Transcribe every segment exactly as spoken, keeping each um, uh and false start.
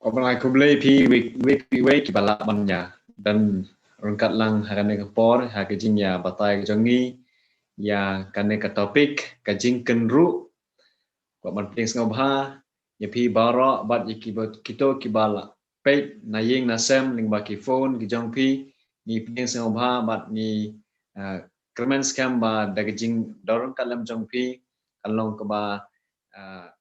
Khublei, khublei phi wei, wei, wei, wei kiba lah ban ïa don ryngkat lang ha kane ka por, ha ka jingïabatai ka jong ngi ïa kane ka topic, ka jingkynruh. Kwah ban pdiang sngewbha ïa phi baroh bad ïa kiba, kito kiba la peit na ïing na sem lyngba ki phone ki jong phi, ngi pdiang sngewbha bad ngi, ah, kyrmen skhem ba da ka jingdon ryngkat lem jong phi kan long kaba, ah,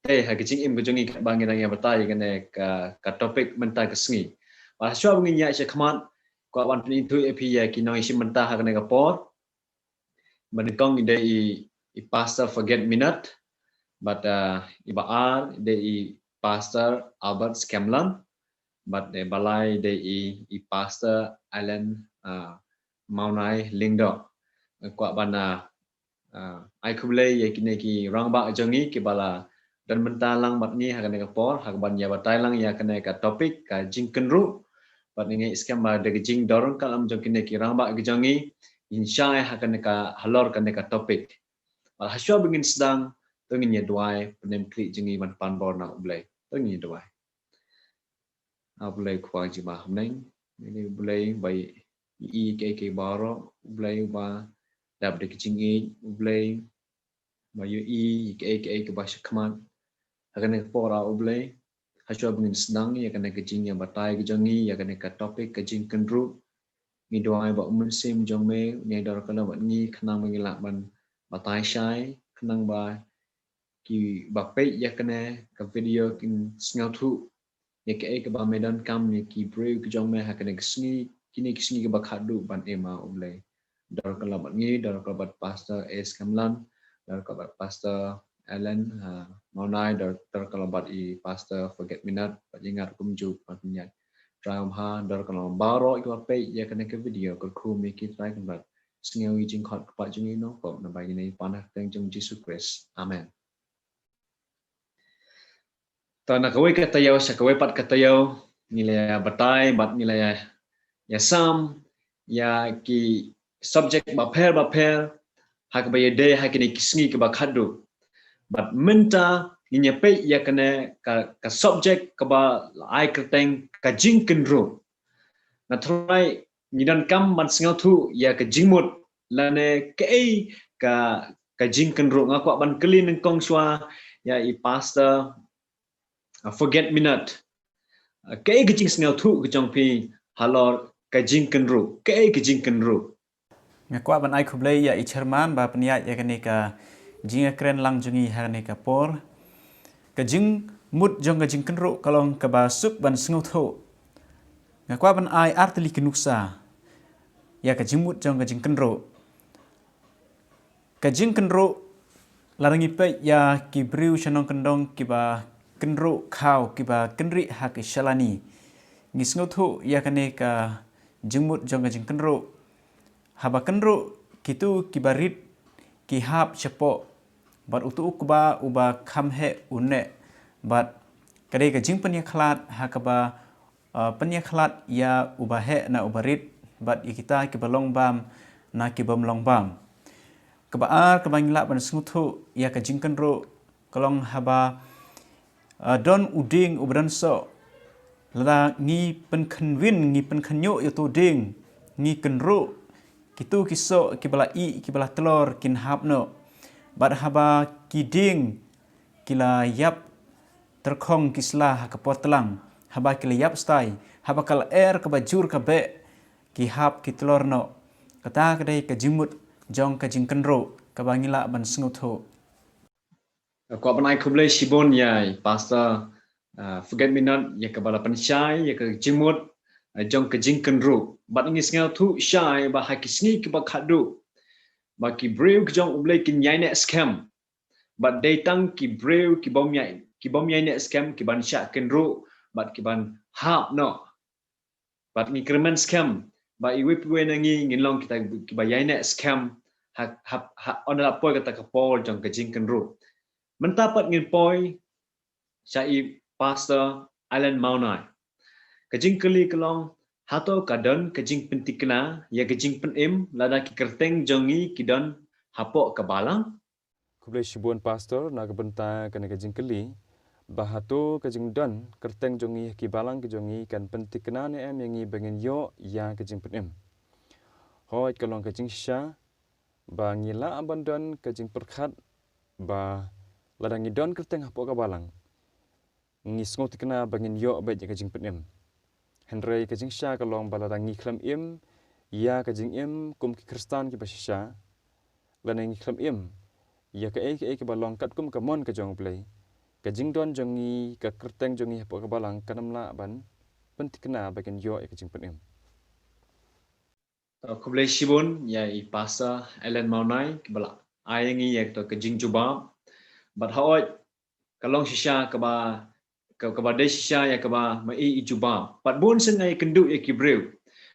te ha ka jingim ka jong ngi katba ngi dang ïabatai kane ka, ka topic mynta ka sngi. Bad shuwa ba ngin ïaid shakhmat, kwah ban pynithuh ïa phi ïa ki nongïashim bynta ha kane ka por. Ba nyngkong i dei i, i Pastor Forget Me Not, bad, ah, i ba ar i dei i Pastor Albert Scanlon, bad i ba lai i dei i, i Pastor Alan, ah, Mawnai Lyngdoh. Kwah ban, ah, ah, ai khublei ïa kine ki rangbah jong ngi kiba la don bynta lang bad ngi ha kane ka por, ha kaban ïabatai lang ïa kane ka topic, ka jingkynruh. Bad ngi ngeit skhem ba da ka jingdon ryngkat lem jong kine ki rangbah ki jong ngi, ngin shai ha kane ka, halor kane ka topic. Bad ha shuwa ba ngin sdang, to ngin ïa duwai, pynemkhlieh jong ngi ban pan bor na U Blei. To ngin ïa duwai. A Blei Kpa jong ngi ba ha bneng, ngi ïa duwai ba ïa i kaei kaei baroh, U Blei ba dap da ka jingïeit, U Blei ba ïa i kaei kaei kaba shakhmat. Ha kane ka por, a U Blei, ha shuwa ba ngin sdang ïa kane ka jingïabatai ka jong ngi ïa kane ka topic, ka jingkynruh, ngi duwai ba U Mynsiem jong me un ïadon ryngkat lem bad ngi khnang ba ngin lah ban batai shai, khnang ba kiba peit ïa kane ka video kin sngewthuh ïa kaei kaba me donkam ïa ki briew ki jong me ha kane ka sngi, kine ki sngi kiba khatduh ban im, a U Blei. Don ryngkat lem bad ngi, don ryngkat lem bad Pastor A. Scanlon, don ryngkat lem bad Pastor Alan, ah, Mawnai, don ryngkat lem bad i Pastor Forget Me Not, bad ïa ngat kumjuh ban pynïaid. Trai Kpa, don ryngkat lem bad baroh kiba peit ïa kane ka video, kyrkhu me ki Trai Kpa, sngew ïa ki jingkhot kyrpad jong ngi, nongpop naba ïa kine pan ha ka kyrteng jong Jisu Khrist. Amen. To na kawei ka taïew sha kawei pat ka taïew, ngi la ïa batai bad ngi la ïa, ïa sam ïa ki subject bapher bapher ha kaba ïadei ha kine ki sngi kiba khatduh. Bad mynta ngin ïa peit ïa kane ka, ka subject kaba la ai kyrteng ka jingkynruh. Nga tharai ngi donkam ban sngewthuh ïa ka jingmut lane kaei ka, ka jingkynruh. Nga kwah ban kylli nyngkong shuwa ïa i Pastor, ah, Forget Me Not. Ah, kaei ka jingsngewthuh ka jong phi halor ka jingkynruh? Kaei ka jingkynruh? Nga kwah ban ai khublei ïa i Chairman ba pynïaid ïa kane ka jingïakren lang jong ngi ha kane ka por. Ka jingmut jong ka jingkynruh ka long kaba suk ban sngewthuh. Nga kwah ban ai artylli ki nuksa ïa ka jingmut jong ka jingkynruh. Ka jingkynruh, lada ngi peit ïa ki briew sha nongkyndong kiba kynruh khaw, kiba kynriah ha ki shalani, ngi sngewthuh ïa kane ka jingmut jong ka jingkynruh. Haba kynruh, kito kiba rit ki hap shapoh, bad uto u kba uba kham heh un neh, bad ka dei ka jingpynïakhlad ha kaba, ah, pynïakhlad ïa uba heh na uba rit, bad ïa kita kiba long bam na kibym long bam. Kaba ar kaba ngi lah ban sngewthuh ïa ka jingkynruh ka long haba, ah, don u dieng uba don soh. Lada ngi pynkhynwin, ngi pynkhynñiuh ïa uto u dieng, ngi kynruh, kito ki soh kiba la ih, kiba la tlor kin hap noh. Bad haba ki dieng ki la ïap tyrkhong ki sla ha ka por tlang, haba ki la ïap stai, haba ka lyer kaba jur ka beh, ki hap ki tlor noh. Kata ka dei ka jingmut jong ka jingkynruh kaba ngi lah ban sngewthuh. Kwah ban ai khublei shibun ïa i Pastor, ah, Forget Me Not ïa kaba la pynshai ïa ka jingmut, ah, jong ka jingkynruh. Bad ngi sngewthuh shai ba ha ki sngi kiba khatduh, ba ki briew ki jong U Blei kin ïaineh skhem. Bad dei tang ki briew kibym ïai, kibym ïaineh skhem kiban shah kynruh bad kiban hap noh. Bad ngi kyrmen skhem ba iwei pa iwei na ngi ngin long kita kiba ïaineh skhem ha, ha, ha, ynda la poi kata ka por jong ka jingkynruh. Mynta pat ngin poi sha i Pastor Alan Mawnai. Ka jingkylli ka long, hato ka don ka jingpynthikna ïa ka jingpynim lada ki kyrteng jong ngi ki don hapoh ka balang? Khublei shibun Pastor na ka bynta kane ka jingkylli. ba hato ka jingdon kyrteng jong ngi ha ki balang ki jong ngi kan pynthikna ne em ïa ngi ba ngin ïoh ïa ka jingpynim. Hooid, ka long ka jingshisha ba ngi lah ban don ka jingpyrkhat ba lada ngi don kyrteng hapoh ka balang, ngi sngewthikna ba ngin ïoh beit ïa ka jingpynim. Hynrei ka jingshisha ka long ba lada ngi khlem im ïa ka jingim kum ki Khristan kiba shisha, lane ngi khlem im ïa kaei kaei kaba long katkum ka mon ka jong U Blei, ka jingdon jong ngi, ka kyrteng jong ngi hapoh ka balang kan ym lah ban pynthikna ba ngin ïoh ïa ka jingpynim. To, khublei shibun ïa i Pastor Ellen Mawnai kiba la ai ïa ngi ïa ka jingjubab. Bad hooid, ka long shisha kaba, ka, kaba dei shisha ïa kaba ma i i jubab. Bad bun sien nga ïakynduh ïa ki briew.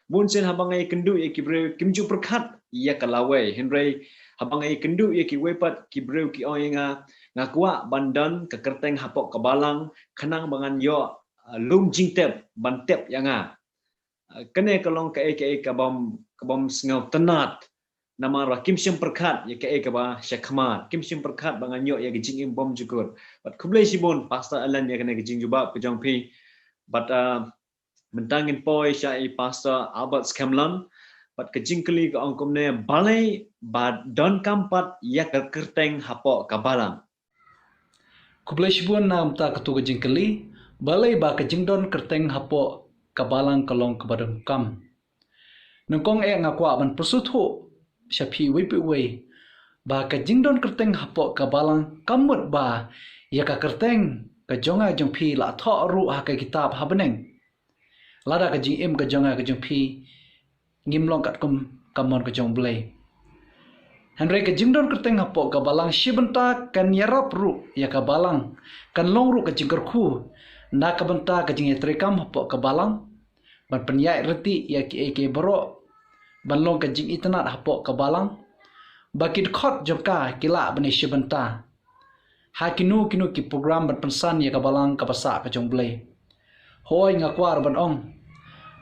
Bun sien haba nga ïakynduh ïa ki briew kim ju pyrkhat ïa ka lawei. Hynrei haba nga ïakynduh ïa kiwei pat ki briew ki ong ïa nga, nga kwah ban don ka kyrteng hapoh ka balang khnang ba ngan ïoh, uh, lum jingtip ban tip ïa nga. Uh, kane ka long kaei kaei kabym, kabym sngewtynnat. Namar ba kim shym pyrkhat ïa kaei kaba shakhmat, kim shym pyrkhat ba ngan ïoh ïa ka jingim bymjukut. Bad khublei shibun Pastor Ellen ïa kane ka jingjubab ka jong phi. Bad, uh, mynta ngin poi sha i Pastor Albert Scanlon. Bad ka jingkylli ka ong kumne, balei ba donkam pat ïa ka kyrteng hapoh ka balang? Khublei shibun namar kata ka jingkylli, balei ba ka jingdon kyrteng hapoh ka balang ka long kaba donkam. Nyngkong eh nga kwah ban pynsngewthuh sha phi iwei pa iwei ba ka jingdon kyrteng hapoh ka balang kam mut ba ïa ka kyrteng ka jong nga jong phi la thoh ruh ha ka kitab ha bneng. Lada ka jingim ka jong nga ka jong phi ngim long katkum ka mon ka jong U Blei. Hynrei ka jingdon kyrteng hapoh ka balang shi bynta kan ïarap ruh ïa ka balang, kan long ruh ka jingkyrkhu na ka bynta ka jingïatreikam hapoh ka balang, ban pynïaid ryntih ïa kiei kiei baroh, ban long ka jingitynnad hapoh ka balang, ba ki dkhot jong ka ki lah ban ïa shi bynta ha kino kino ki program ban pynsan ïa ka balang kaba sah ka jong U Blei. Hooid, nga kwah ban ong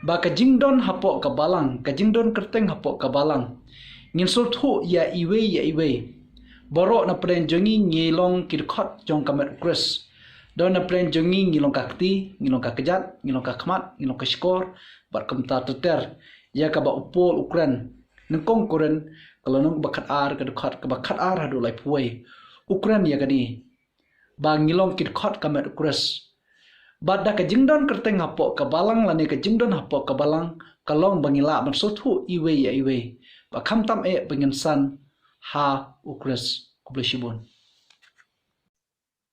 ba ka jingdon hapoh ka balang, ka jingdon kyrteng hapoh ka balang, ngin sngewthuh ïa iwei ïa iwei. Baroh na pdeng jong ngi ngi long ki dkhot jong ka met U Khrist. Don na pdeng jong ngi ngi long ka kti, ngi long ka kjat, ngi long ka khmat, ngi long ka shkor, bad kumta ter ter. Ïa kaba u Paul u kren, nyngkong Korinth, ka lynnong ba khatar, ka dkhot kaba khatar haduh laiphew wei. U kren ïa kane ba ngi long ki dkhot ka met U Khrist. Bad da ka jingdon kyrteng hapoh ka balang lane ka jingdon hapoh ka balang ka long ba ngi lah ban sngewthuh iwei ïa iwei, ba khamtam eh ba ngin san ha U Khrist. Khublei shibun.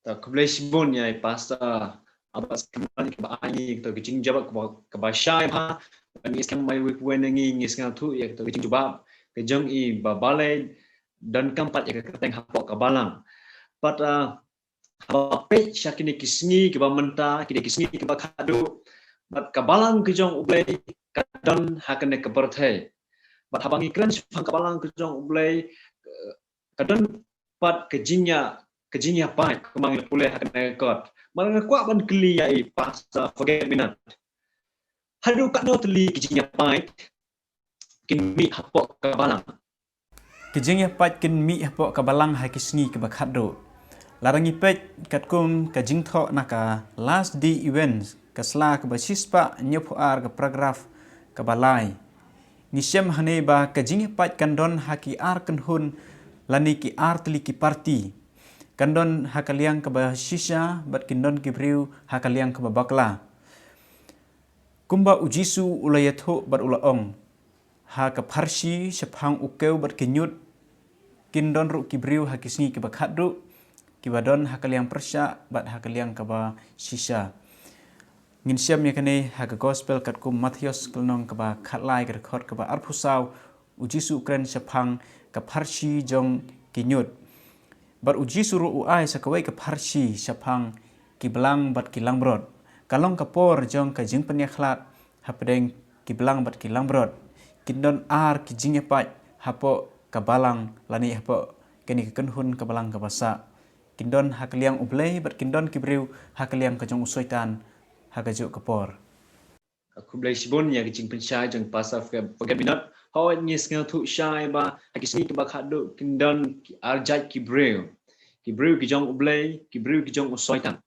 To, khublei shibun ïa i Pastor Albert Scanlon kaba ai ngi to ka jingjubab kaba, kaba shai bha. Ngi sngewthuh mai wei pa wei na ngi, ngi sngewthuh ïa to ka jingjubab ka jong i ba balei donkam pat ïa ka kyrteng hapoh ka balang. Bad, uh, haba peit sha kine ki sngi kiba mynta, kine ki sngi kiba khadduh, bad ka balang ka jong U Blei ka don ha kane ka pyrthei. Bad haba ngi kren shaphang ka balang ka jong U Blei, uh, ka don pat ka jingïa, ka jingïapait, kumba ngi la pule ha kane ka kot. Bad nga kwah ban kylli ïa i Pastor Forget Me Not, haduh katno tylli ki jingïapait kin mih hapoh ka balang? Ki jingïapait kin mih hapoh ka balang ha ki sngi kiba khadduh. Lada ngi peit katkum ka jingthoh na ka Last Day Events, ka sla kaba shispah hynñiewphew ar, ka paragraph kaba lai, ngi shem hangne ba ka jingïapait kan don ha ki ar kynhun lane ki ar tylli ki parti. Kan don ha ka liang kaba shisha bad kin don ki briew ha ka liang kaba bakla. Kumba U Jisu u la ïathuh bad u la ong, ha ka pharshi shaphang u kew bad ki ñiut, kin don ruh ki briew ha ki sngi kiba khadduh, kiba don ha ka liang pyrshah bad ha ka liang kaba shisha. Ngin shem ïa kane ha ka Gospel katkum Mathaios, ka lynnong kaba khatlai, ka dkhot kaba arphew saw, U Jisu u kren shaphang ka pharshi jong ki ñiut. Bad U Jisu ruh u ai sa kawei ka pharshi shaphang ki blang bad ki langbrot. Ka long ka por jong ka jingpynïakhlad hapdeng ki blang bad ki langbrot. Kin don ar ki jingïapait hapoh ka balang lane hapoh kane ka kynhun ka balang kaba sah. Kin don ha ka liang U Blei bad kin don ki briew ha ka liang ka jong u Soitan ha kajuh ka por. Khublei shibun ïa ka jingpynshai jong Pastor Forget, Forget Me Not. Hooid, ngi sngewthuh shai ba ha ki sngi kiba khadduh kin don ki ar jait ki briew. Ki briew ki jong U Blei, ki briew ki jong u Soitan.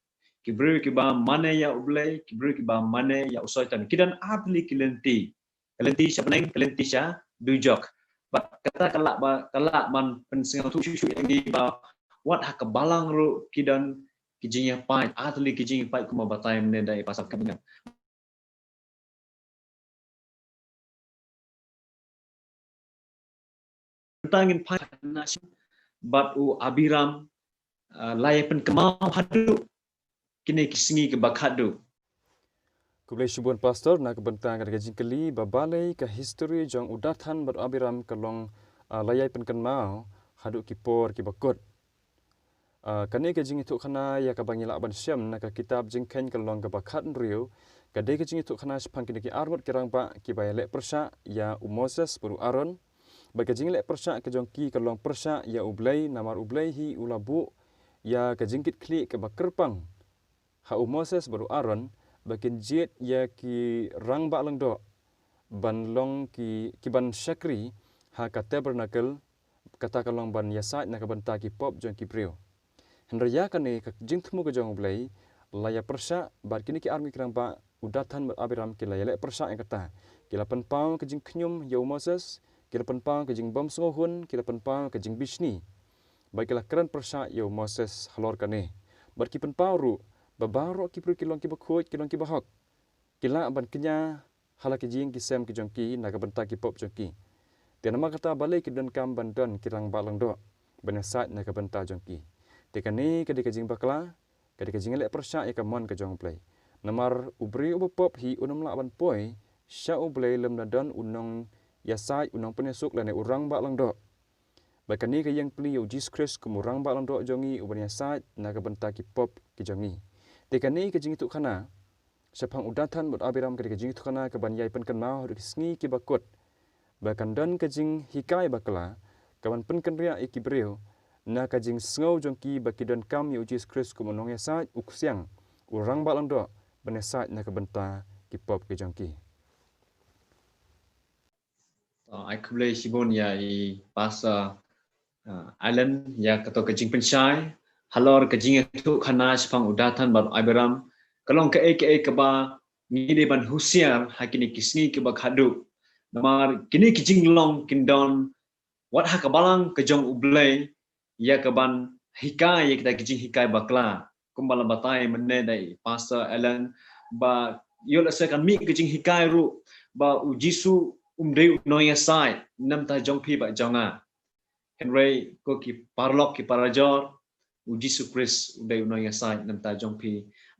ki briew kiba mane ïa U Blei, ki briew kiba mane ïa u Soitan. Ki don ar tylli ki lynti. Ka lynti sha bneng, ka lynti sha dujok. Bad kata ka lah ba, ka lah ban pynsngewthuh shuh shuh ïa ngi ba wat ha ka balang ruh ki don ki jingïapait, ar tylli ki jingïapait kumba batai mynne da i Pastor Kebingan. Tang ngin peit na shin bad u Abiram, ah, la ïa pynkynmaw haduh kine ki sngi kiba khadduh. Khublei shibun Pastor, na ka bynta ka jingkylli ba balei ka history jong u Dathan bad u Abiram ka long, ah, la ïa pynkynmaw haduh ki por kiba kut. Ah, kane ka jingïathuhkhana ïa kaba ngi lah ban shem na ka kitab Jingkheiñ ka lynnong kaba khathynriew, ka dei ka jingïathuhkhana shaphang kine ki arngut ki rangbah kiba ïaleh pyrshah ïa u Moses bad u Aaron. Bad ka jingleh pyrshah ka jong ki ka long pyrshah ïa U Blei, namar U Blei hi u la buh ïa ka jingkitkhlieh kaba kyrpang ha u Moses bad u Aaron ba kin jied ïa ki rangbah lyngdoh ban long ki, ki ban shakri ha ka tabernacle, kata ka long ban ïasaid na ka bynta ki pop jong ki briew. Hynrei ïa kane ka jingthmu ka jong U Blei la ïa pyrshah bad kine ki arngut ki rangbah, u Dathan bad Abiram ki la ïaleh pyrshah ïa kata. Ki la pynpaw ka jingkhñium ïa u Moses, ki la pynpaw ka jingbymsngewhun, ki la pynpaw ka jingbishni. Bad ki la kren pyrshah ïa u Moses halor kane. Bad ki pynpaw ruh ba baroh ki briew ki long kiba khuid, ki long kiba hok. Ki lah ban kñia ha la ki jingïaseng ki jong ki na ka bynta ki pop jong ki. Te namar kata balei ki donkam ban don ki rangbah lyngdoh ban ïasaid na ka bynta jong ki. Te kane ka dei ka jingbakla, ka dei ka jingleh pyrshah ïa ka mon ka jong U Blei. Namar u briew uba pop hi un ym lah ban poi sha U Blei lymda don u nongïasaid, u nongpynïasuk lane u rangbah lyngdoh. Bad kane ka ïeng plie ïa u Jisu Khrist kum u rangbah lyngdoh jong ngi uban ïasaid na ka bynta ki pop ki jong ngi. Te kane ka jingïathuhkhana shaphang u Dathan bad Abiram ka dei ka jingïathuhkhana kaban ïai pynkynmaw haduh ki sngi kiba kut. Ba kan don ka jinghikai bakla kaban pynkynriah ïa ki briew na ka jingsngew jong ki ba ki donkam ïa u Jisu Khrist kum u nongïasaid, u ksiang, u rangbah lyngdoh ban ïasaid na ka bynta ki pop ki jong ki. To, ai khublei shibun ïa i Pastor, uh, Alan, ïa kato ka jingpynshai halor ka jingïathuhkhana shaphang u Dathan bad Abiram. Ka long kaei kaei kaba ngi dei ban husiar ha kine ki sngi kiba khadduh. Namar kine ki jinglong kin don wat ha ka balang ka jong U Blei, ïa kaban hikai ïa kita ki jinghikai bakla. Kumba la batai mynne da i Pastor Alan, ba ïoh lehse kan mih ka jinghikai ruh ba u Jisu um dei u nongïasaid namar jong phi bad jong nga. Hynrei ko ki paralok ki parajor, u Jisu Khrist u dei u nongïasaid namar jong phi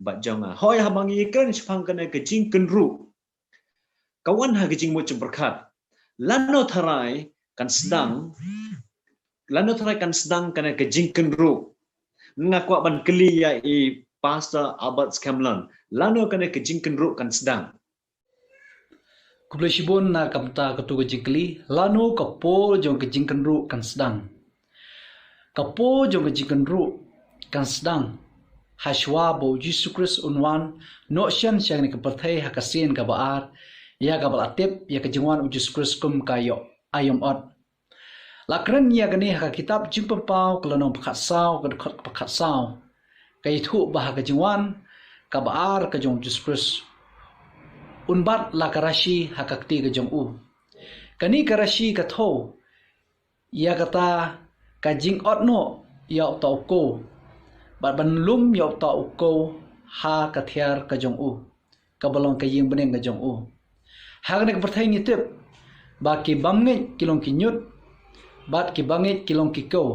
bad jong nga. Hooid, haba ngi kren shaphang kane ka jingkynruh, ka wan ha ka jingmut jingpyrkhat. Lano tharai kan sdang, lano tharai kan sdang kane ka jingkynruh. Nga kwah ban kylli ïa i Pastor Albert Scanlon, lano kane ka jingkynruh kan sdang? Khublei shibun na ka bynta kato ka jingkylli, lano ka por jong ka jingkynruh kan sdang? Ka por jong ka jingkynruh kan sdang ha shuwa ba u Jisu Khrist un wan noh shen sha kane ka pyrthei ha ka sien kaba ar, ïa kaba la tip ïa ka jingwan u Jisu Khrist kum ka ïoh aïom ot. La kren ïa kane ha ka kitab Jingpynpaw ka lynnong ba khatsaw, ka dkhot ba khatsaw. Ka ïathuh ba ha ka jingwan kaba ar ka jong u Jisu Khrist, un bat la ka rashi ha ka kti ka jong u. Kane ka rashi ka thew ïa kata ka jingot noh ïa uta u kow, bad ban lum ïa uta u kow ha ka thiar ka jong u, kaba long ka ïing bneng ka jong u. Ha kane ka pyrthei ngi tip ba ki bymngeit ki long ki ñiut, bad ki bangeit ki long ki kow.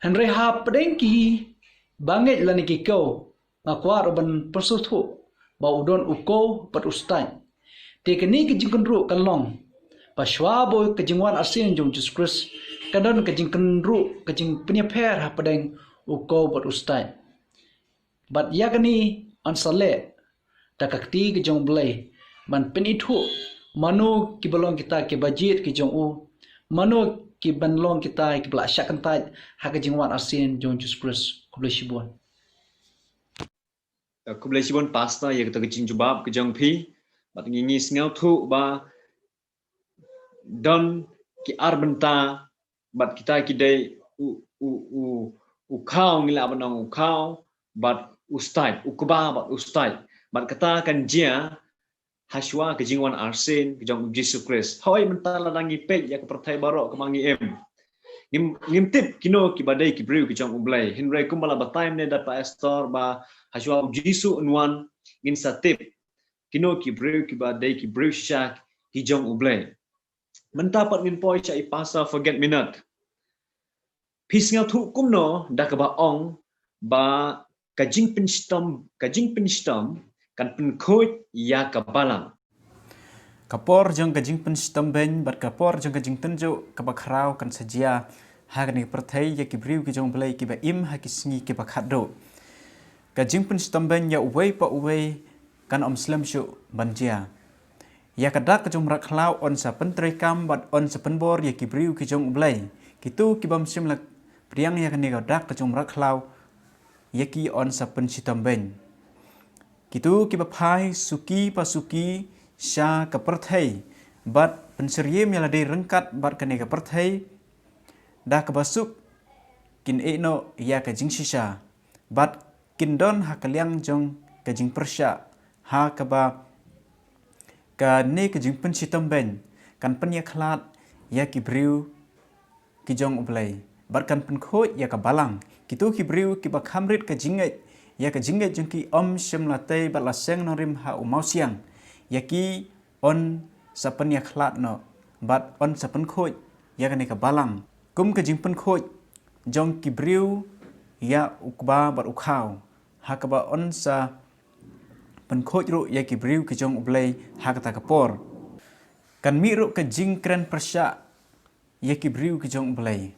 Hynrei hapdeng ki bangeit lane ki kow, nga kwah ruh ban pynsngewthuh ba u don u kow bad u stait. Te kane ka jingkynruh kan long ba shuwa ba ka jingwan arsien jong u Jisu Khrist, kan don ka jingkynruh, ka jingpynïapher hapdeng u kow bad u stait. Bad ïa kane yn sa leh da ka kti ka jong u Blei ban pynithuh mano kiba long kita kiba jied ki jong u, mano kiban long kita kiba la shah kyntait ha ka jingwan arsien jong u Jisu Khrist. Khublei shibun. Khublei shibun Pastor ïa kato ka jingjubab ka jong phi. Bad ngi, ngi sngewthuh ba don ki ar bynta, bad kita ki dei u, u, u, u khaw, ngi lah ban ong u khaw, bad u stait, u kba bad u stait. Bad kata kan jia hashwa ka jingwan arsien ka jong u Jisu Khrist. Hooid, mynta lada ngi peit ïa ka pyrthei baroh kaba ngi im, ngim, ngim tip kino kiba dei ki briew ki jong U Blei. Hynrei kumba la batai mynne da pastor ba hashwa u Jisu un wan, ngin sa tip kino ki briew kiba dei ki briew shisha ki jong U Blei. Mynta pat ngin poi sha i pastor Forget Me Not. Phi sngewthuh kumno da kaba ong ba ka jingpynshitom, ka jingpynshitom kan pynkhuid ïa ka balang. Ka por jong ka jingpynshitom beiñ bad ka por jong ka jingtynjuh kaba khraw kan sa jia ha kane ka pyrthei ïa ki briew ki jong U Blei kiba im ha ki sngi kiba khatduh. Ka jingpynshitom beiñ ïa uwei pa uwei kan ym slem shuh ban jia. Ïa ka dak ka jong u mrad khlaw yn sa pyntreikam bad yn sa pynbor ïa ki briew ki jong U Blei. Kito ki bym shym la pdiang ïa kane ka dak ka jong u mrad khlaw, ïa ki yn sa pynshitom beiñ. Kito kiba phai suki pa suki sha ka pyrthei bad pynsyriem ïa lade ryngkat bad kane ka pyrthei da kaba suk, kin ïeh noh ïa ka jingshisha bad kin don ha ka liang jong ka jingpyrshah, ha kaba kane ka jingpynshitom beiñ kan pynïakhlad ïa ki briew ki jong U Blei bad kan pynkhuid ïa ka balang. Kito ki briew kiba kham rit ka jingngeit ïa ka jingngeit jong ki, ym shym la tei bad la seng nongrim ha u mawsiang, ïa ki yn sa pynïakhlad noh bad yn sa pynkhuid ïa kane ka balang. Kum ka jingpynkhuid jong ki briew ïa u kba bad u khaw, ha kaba yn sa pynkhuid ruh ïa ki briew ki jong U Blei ha kata ka por. Kan mih ruh ka jingkren pyrshah ïa ki briew ki jong U Blei.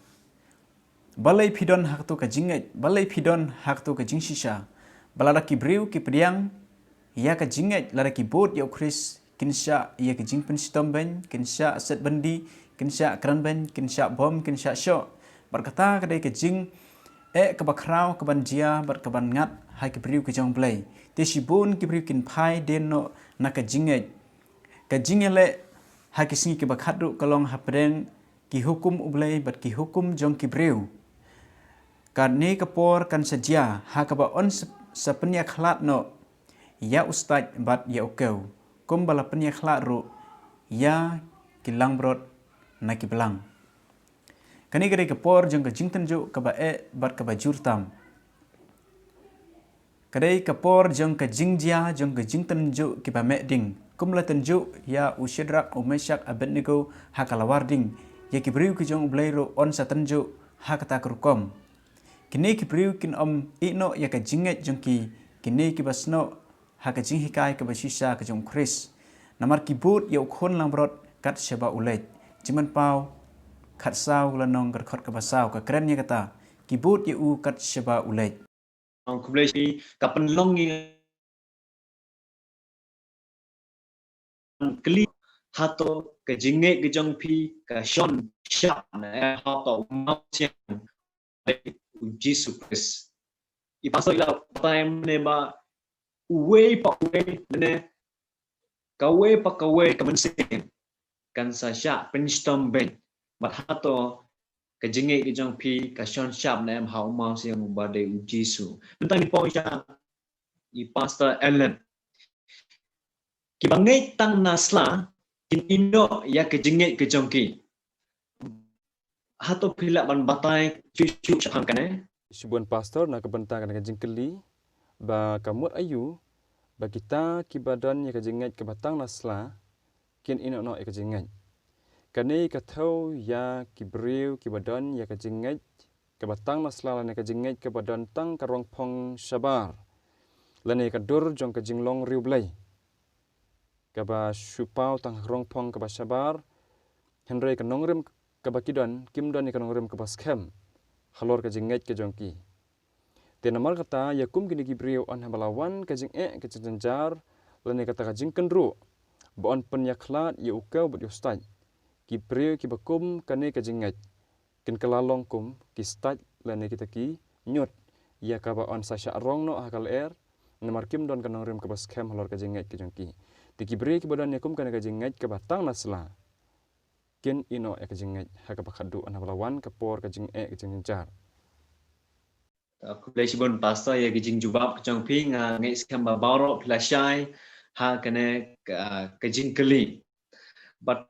Balei phi don ha kato ka jingngeit, balei phi don ha kato ka jingshisha? Ba lada ki briew ki pdiang ïa ka jingngeit, lada ki bud ïa u Khrist, kin shah ïa ka jingpynshitom beiñ, kin shah set byndi, kin shah kren beiñ, kin shah bom, kin shah shoh. Bad kata ka dei ka jingeh kaba khraw kaban jia bad kaban ngat ha ki briew ki jong U Blei. Te shibun ki briew kin phai dien noh na ka jingngeit. Ka jingïaleh ha ki sngi kiba khatduh ka long hapdeng ki hukum U Blei bad ki hukum jong ki briew. Kane ka por kan sa jia ha kaba yn sa, sa pynïakhlad noh ïa u stait bad ïa u kew, kumba la pynïakhlad ruh ïa ki langbrot na ki blang. Kane ka dei ka por jong ka jingtynjuh kaba eh bad kaba jur tam. Ka dei ka por jong ka jingjia jong ka jingtynjuh kiba meh ding. Kum la tynjuh ïa u Shadrak, u Meshak, Abednego ha ka lawar ding, ïa ki briew ki jong U Blei ruh yn sa tynjuh ha kata ka rukom. Kine ki briew kin ym ïeh noh ïa ka jingngeit jong ki, kine kiba snoh ha ka jinghikai kaba shisha ka jong u Khrist. Namar ki bud ïa u khun langbrot kat shaba u leit. Jingmynpaw khatsaw lynnong ka dkhot kaba saw ka kren ïa kata, ki bud ïa u kat shaba u leit. Khublei shibun, ka pynlong ïa kylli, hato ka jingngeit ka jong phi ka shon shap ne em ha uta u mawsiang, u Jisu Khrist. I pastor i la batai mynne ba uwei pa uwei, mynne kawei pa kawei ka mynsiem kan sa shah pynshitom beiñ. Bad hato ka jingngeit ka jong phi ka shon shap ne em ha u mawsiang uba dei u Jisu? Mynta ngin poi sha i Pastor Ellen. Kiba ngeit tang na sla kin ïeh noh ïa ka jingngeit ka jong ki. Hato phi lah ban batai shuh shuh shaphang kane? Shibun Pastor, na ka bynta kane ka jingkylli, ba ka mut aïu ba kita kiba don ïa ka jingngeit kaba tang na sla kin ïeh noh ïa ka jingngeit? Kane ka thew ïa ki briew kiba don ïa ka jingngeit kaba tang na sla lane ka jingngeit kaba don tang ka rongphong shabar, lane ka dur jong ka jinglong riewblei, kaba shu paw tang ha ka rongphong kaba shabar, hynrei ka nongrim kaba ki don kim don ïa ka nongrim kaba skhem halor ka jingngeit ka jong ki. Te namar kata, ïa kum kine ki briew, yn haba la wan ka jingeh, ka jingjynjar, lane kata ka jingkynruh ba yn pynïakhlad ïa u kew bad ïa u stait, ki briew kiba kum kane ka jingngeit kin kylla long kum ki stait lane kita ki ñiut, ïa kaba yn sa shah rong noh ha ka lyer, namar kim don ka nongrim kaba skhem halor ka jingngeit ka jong ki. Te ki briew kiba don ïa kum kane ka jingngeit kaba tang na sla kin ïeh noh ïa ka jingngeit ha kaba khatduh, yn haba la wan ka por ka jingeh, ka jingjynjar. Khublei shibun Pastor ïa ka jingjubab ka jong phi, nga ngeit skhem ba baroh phi la shai ha kane ka, ka jingkylli. Bad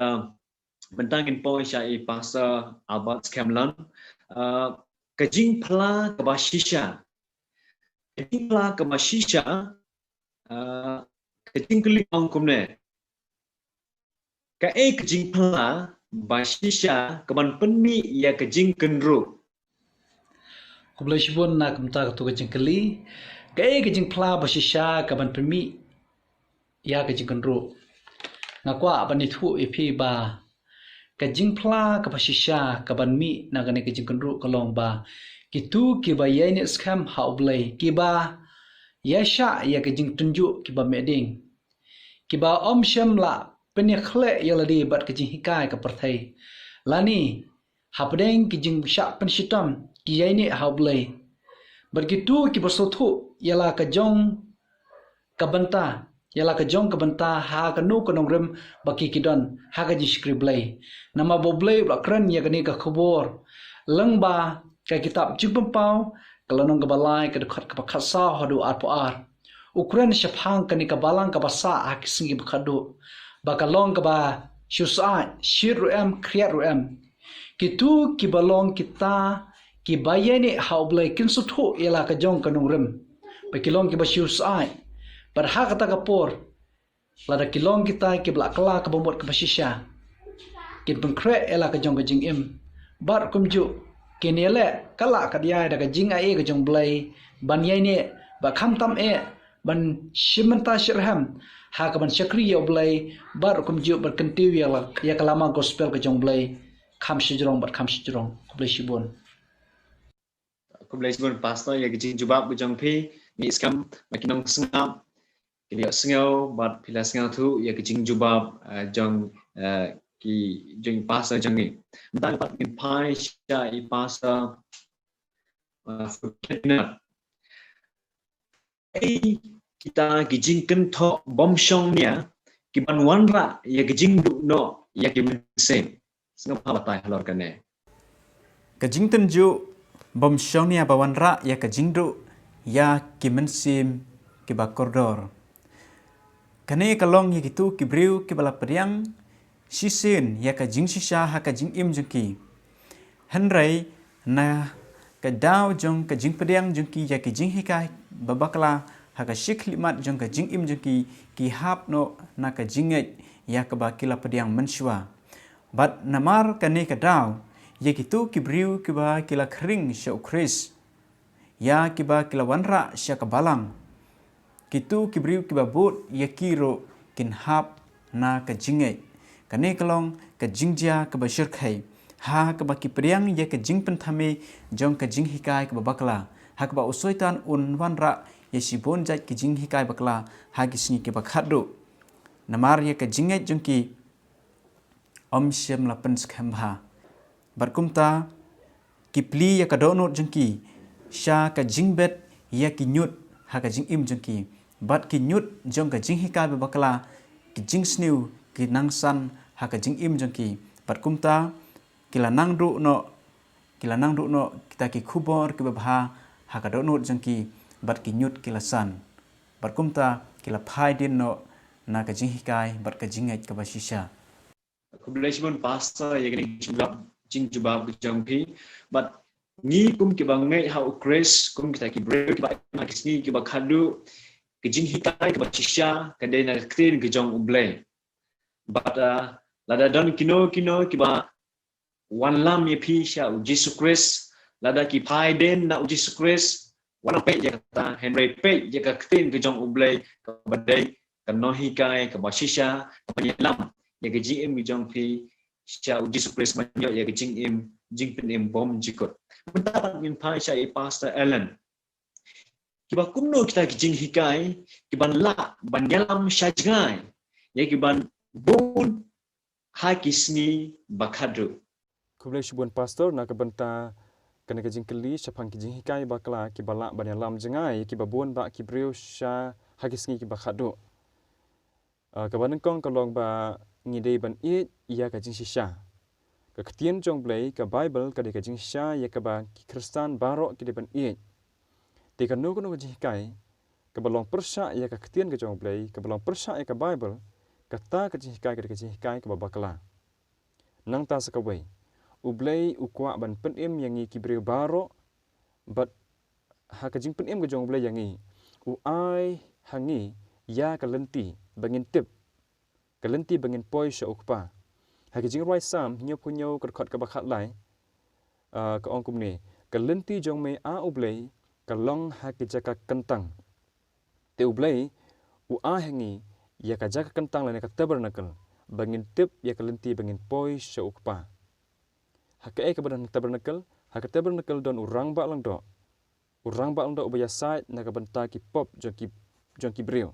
mynta ngin poi sha i Pastor Albert Scanlon. Ka jingphla kaba shisha. Ka jingphla kaba shisha, ka jingkylli ong kumne. Kaei ka jingphla ba shisha kaban pynmih ïa ka jingkynruh? Khublei shibun na kumta katu ka jingkylli. Kaei ka jingphla ba shisha kaban pynmih ïa ka jingkynruh? Nga kwah ban ïathuh ïa phi ba ka jingphla kaba shisha kaban mih na kane ka jingkynruh ka long ba kitu kiba ïaineh skhem ha U Blei, kiba ïaishah ïa ka jingtynjuh kiba mehding, kiba ym shym la pynïakhleh ïa lade bad ka jinghikai ka pyrthei, lane hapdeng ki jingshah pynshitom ki ïaineh ha U Blei. Bad kitu kiba sngewthuh ïa la ka jong ka bynta, ïa la ka jong ka bynta ha kano ka nongrim ba ki ki don ha ka jingshakri Blei. Namar ba U Blei u la kren ïa kane ka khubor lyngba ka kitab Jingpynpaw, ka lynnong kaba lai, ka dkhot kaba khatsaw haduh arphew ar. U kren shaphang kane ka balang kaba sah ha ki sngi ba khatduh, ba ka long kaba shu syaid, shit ruh em, khriat ruh em. Kitu kiba long kita kiba ïaineh ha U Blei kin sngewthuh ïa la ka jong ka nongrim ba ki long kiba shu syaid. Bad ha kata ka por, lada ki long kita kiba la kylla kaba mut kaba shisha, kin pynkhreh ïa la ka jong ka jingim. Bad kumjuh kin ïaleh ka la ka diai da ka jingai ka jong U Blei ban ïaineh, bad khamtam eh ban shim bynta shitrhem ha kaban shakri ïa U Blei, bad kumjuh ban kyntiew ïa la, ïa ka lama gospel ka jong U Blei kham shajrong bad kham shajrong. Khublei shibun. Khublei shibun Pastor ïa ka jingjubab ka jong phi. Ngi skhem ba ki nongsngap ki la sngew bad phi la sngewthuh ïa ka jingjubab, eh, jong, eh, ki jong Pastor jong ngi. Mynta pat ngin phai sha i Pastor, eh, Ferdinand. Ei kita ki jingkynthoh bym shongnia kiban wanrah ïa ka jingduh noh ïa ki mynsiem. Sngewbha batai halor kane. Ka jingtynjuh bym shongnia ba wanrah ïa ka jingduh ïa ki mynsiem kiba kordor. Kane ka long ïa kitu ki briew kiba la pdiang shisien ïa ka jingshisha ha ka jingim jong ki. Hynrei na ka daw jong ka jingpdiang jong ki ïa ki jinghikai ba bakla ha ka shi khyllipmat jong ka jingim jong ki, ki hap noh na ka jingngeit ïa kaba ki la pdiang mynshuwa. Bad namar kane ka daw, ïa kitu ki briew kiba ki la khring sha U Khrist, ïa kiba ki la wanrah sha ka balang, kitu ki briew kiba bud ïa ki ruh kin hap na ka jingngeit. Kane ka long ka jingjia kaba shyrkhei ha kaba ki pdiang ïa ka jingpynthame jong ka jinghikai kaba bakla, ha kaba u Soitan un wanrah ïa shibun jait ki jinghikai bakla ha ki sngi kiba khatduh. Namar ïa ka jingngeit jong ki ym shym la pynskhem bha. Bad kumta ki plie ïa ka dohnud jong ki sha ka jingbet ïa ki ñiut ha ka jingim jong ki. Bad ki ñiut jong ka jinghikai ba bakla, ki jingsniew, ki nangsan ha ka jingim jong ki. Bad kumta ki la nang duh noh, ki la nang duh noh kita ki khubor kiba bha ha ka dohnud jong ki, bad ki ñiut ki la san. Bad kumta ki la phai dien noh na ka jinghikai bad ka jingngeit kaba shisha. Khublei shibun Pastor ïa kane ka jingjubab, jingjubab ka jong phi. Bad ngi kum kiba ngeit ha U Khrist, kum kita ki briew kiba em ha ki sngi kiba khatduh, ka jinghikai kaba shisha ka dei na ka ktien ka jong U Blei. Bad, ah, lada don kino kino kiba wanlam ïa phi sha U Jisu Khrist, lada ki phai dien na U Jisu Khrist, wat nang peit ïa kata, hynrei peit ïa ka ktien ka jong U Blei kaba dei ka nonghikai kaba shisha, kaba ïalam ïa ka jingim ka jong phi sha U Jisu Khrist, ban ïoh ïa ka jingim, jingpynim bymjukut. Mynta pat ngin phai sha i Pastor Alan. Kiba kumno kita ki jinghikai kiban lah ban ïalam sha jngai ïa kiban bun ha ki sngi ba khatduh? Khublei shibun Pastor na ka bynta kane ka jingkylli shaphang ki jinghikai bakla kiba lah ban ïalam jngai ïa kiba bun ba ki briew sha ha ki sngi kiba khatduh. Ah, kaba nyngkong ka long ba ngi dei ban ïeit ïa ka jingshisha. Ka ktien jong U Blei, ka Baibl, ka dei ka jingshisha ïa kaba ki Khristan baroh ki dei ban ïeit. Ïa kano kano ka jinghikai kaba long pyrshah ïa ka ktien ka jong U Blei, kaba long pyrshah ïa ka Baibl, kata ka jinghikai ka dei ka jinghikai kaba bakla. Nangta sa kawei, U Blei u kwah ban pynim ïa ngi ki briew baroh, bad ha ka jingpynim ka jong U Blei ïa ngi, u ai ha ngi ïa ka lynti ba ngin tip, ka lynti ba ngin poi sha U Kpa. Ha ka Jingrwai Salm hynñiewphew hynñiew ka dkhot kaba khatlai, ah, ka ong kumne: Ka lynti jong me, A U Blei, ka long ha ki jaka kyntang. Te U Blei u ai ha ngi ïa ka jaka kyntang lane ka tabernacle ba ngin tip ïa ka lynti ba ngin poi sha U Kpa. Ha kaei kaba don ha tabernacle? Ha ka tabernacle don u Rangbah Lyngdoh. U Rangbah Lyngdoh uba ïasaid na ka bynta ki pop jong ki, jong ki briew.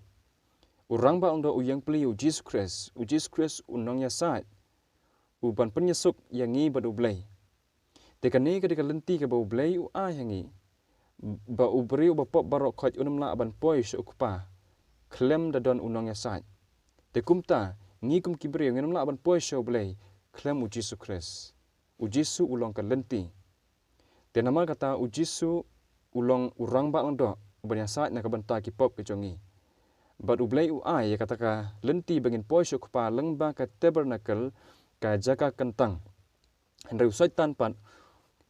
U Rangbah Lyngdoh u ïeng pli, u Jisu Khrist, u Jisu Khrist u nongïasaid, u ban pynïasuk ïa ngi bad U Blei. Te kane ka dei ka lynti kaba U Blei u ai ha ngi, ba u briew uba pop baroh khoit un ym lah ban poi sha U Kpa khlem da don u nongïasaid. Te kumta, ngi kum ki briew ngin ym lah ban poi sha U Blei khlem u Jisu Khrist. U Jisu u long ka lynti. Te namar kata, u Jisu u long u Rangbah Lyngdoh uban ïasaid na ka bynta ki pop ki jong ngi. Bad U Blei u ai ïa kata ka lynti ba ngin poi sha U Kpa lyngba ka tabernacle, ka jaka kyntang. Hynrei u Soitan pat,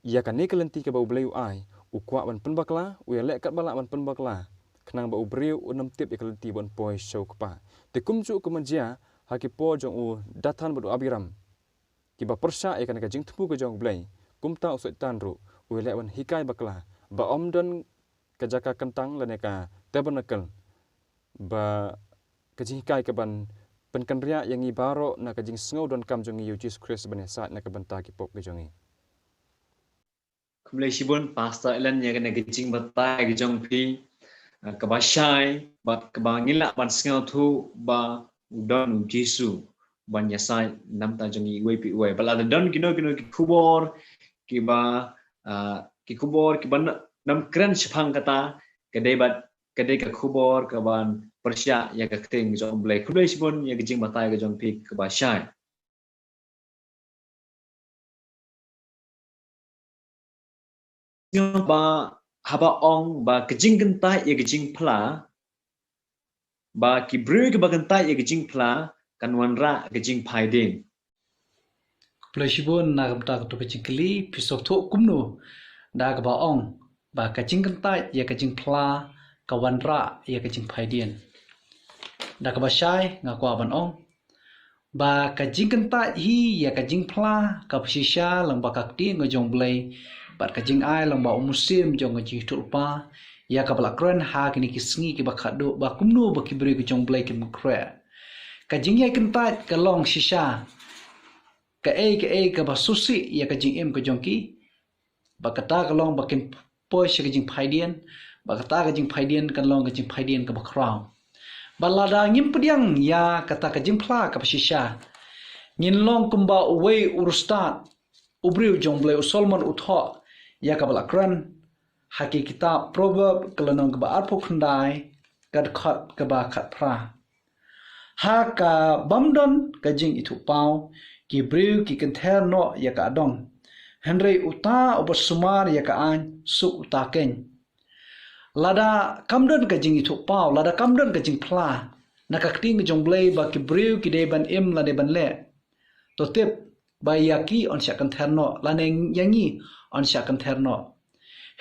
ïa kane ka lynti kaba U Blei u ai, u kwah ban pynbakla, u ïaleh katba lah ban pynbakla, khnang ba u briew un ym tip ïa ka lynti ban poi sha U Kpa. Te kumjuh kumba jia ha ki por jong u Dathan bad u Abiram, kiba pyrshah ïa kane ka jingthmu ka jong U Blei, kumta u Soitan ruh u ïaleh ban hikai bakla ba ym don ka jaka kyntang lane ka tabernacle, ba ka jinghikai kaban pynkynriah ïa ngi baroh na ka jingsngew donkam jong ngi ïa u Jisu Khrist ban ïasaid na ka bynta ki pop ki jong ngi. Khublei shibun Pastor Alan ïa kane ka jingbatai ka jong phi, eh, kaba shai bad kaba ngi lah ban sngewthuh ba u don u Jisu ban ïasaid na ka bynta jong ngi iwei pa iwei. Bad lada don kino kino ki khubor kiba, ah, ki khubor kiba na-, nam kren shaphang kata, ka dei bad, ka dei ka khubor kaban pyrshah ïa ka ktien jong U Blei. Khublei shibun ïa ka jingbatai ka jong phi kaba shai. Ba haba ong ba ka jingkyntait ïa ka jingphla, ba ki briew kiba kyntait ïa ka jingphla kan wanrah ka jingphaidien. Khublei shibun na ka bynta kato ka jingkylli, phi sngewthuh kumno da kaba ong ba ka jingkyntait ïa ka jingphla ka wanrah ïa ka jingphaidien. Da kaba shai nga kwah ban ong ba ka jingkyntait hi ïa ka jingphla kaba shisha lyngba ka ktien ka jong U Blei, bad ka jingai lyngba u mynsiem jong ka jingïathuhlypa ïa kaba la kren ha kine ki sngi kiba khatduh, ba kumno ba ki briew ki jong U Blei kin khreh. Ka jingïakyntait ka long shisha kaei kaei kaba sngewsih ïa ka jingim ka jong ki, ba kata ka long ba kin poi sha ka jingphaidien, ba kata ka jingphaidien kan long ka jingphaidien kaba khraw. Bad lada ngim pdiang ïa kata ka jingphla kaba shisha, ngin long kumba uwei u riewstad, u briew jong U Blei u Solomon u thoh ïa kaba la kren ha ki kitab Proverb ka lynnong kaba arphew khyndai, ka dkhot kaba khatphra. Ha ka bym don ka jingithuhpaw, ki briew ki kynther noh ïa ka adong. Hynrei uta uba sumar ïa ka aiñ, suk uta keiñ. Lada kam don ka jingithuhpaw, lada kam don ka jingphla na ka ktien ka jong U Blei ba ki briew ki dei ban im lane ban leh, to tip ba ïa ki yn shah kynther noh, lane ïa ngi yn shah kynther noh.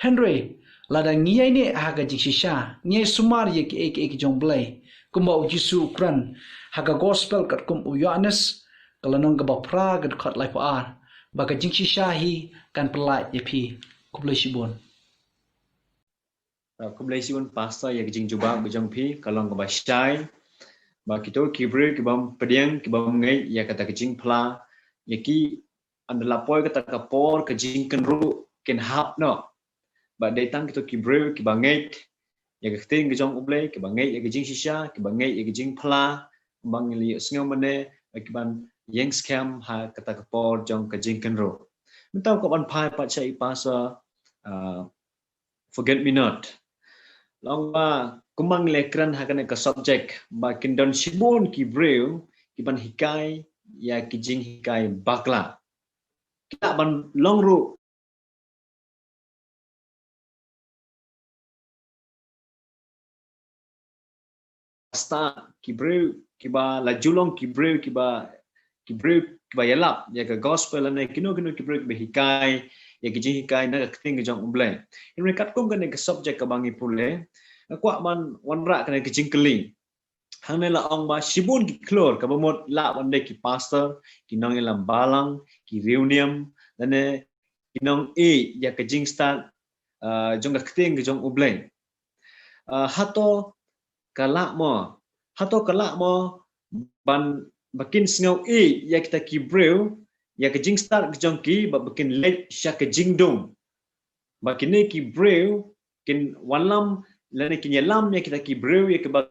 Hynrei lada ngi ïaineh ha ka jingshisha, ngi ïai sumar ïa kiei kiei ki jong U Blei, kumba u Jisu u kren ha ka gospel katkum u Ïoannis ka lynnong kaba phra ka dkhot laiphew ar, ba ka jingshisha hi kan pyllait ïa phi. Khublei shibun. Ah, khublei shibun Pastor ïa ka jingjubab ka jong phi, ka long kaba shai ba kito ki briew ki bym pdiang, ki bym ngeit ïa kata ka jingphla, ïa ki ynda la poi kata ka por ka jingkynruh kin hap noh. Ba dei tang kito ki briew kiba ngeit ïa ka ktien ka jong U Blei, kiba ngeit ïa ka jingshisha, kiba ngeit ïa ka jingphla, ba ngin ïohsngew mynne, ba ki ban ïeng skhem ha kata ka por jong ka jingkynruh. Mynta ka ban phai pat sha i Pastor, ah, Forget Me Not. Long ba kumba ngi la kren ha kane ka subject ba kin don shibun ki briew ki ban hikai ïa ki jinghikai bakla. Ki lah ban long ruh stad, ki briew kiba la ju long ki briew kiba, ki briew kiba ïalap ïa ka gospel, lane kino kino ki briew kiba hikai ïa ki jinghikai na ka ktien ka jong U Blei. Hynrei katkum kane ka subject kaba ngi pule, nga kwah ban wanrah kane ka jingkylli. Hangne la ong ba shibun ki khlur, kaba mut lah ban dei ki pastor, ki nongïalam balang, ki riewniam, lane ki nongïeit ïa ka jingstad, ah, jong ka ktien ka jong U Blei. Ah, hato ka lah mo, hato ka lah mo ban, ba kin sngew ïeit ïa kita ki briew ïa ka jingstad ka jong ki, ba, ba kin leit sha ka jingdum, ba kine ki briew kin wallam lane kin ïalam ïa kita ki briew ïa kaba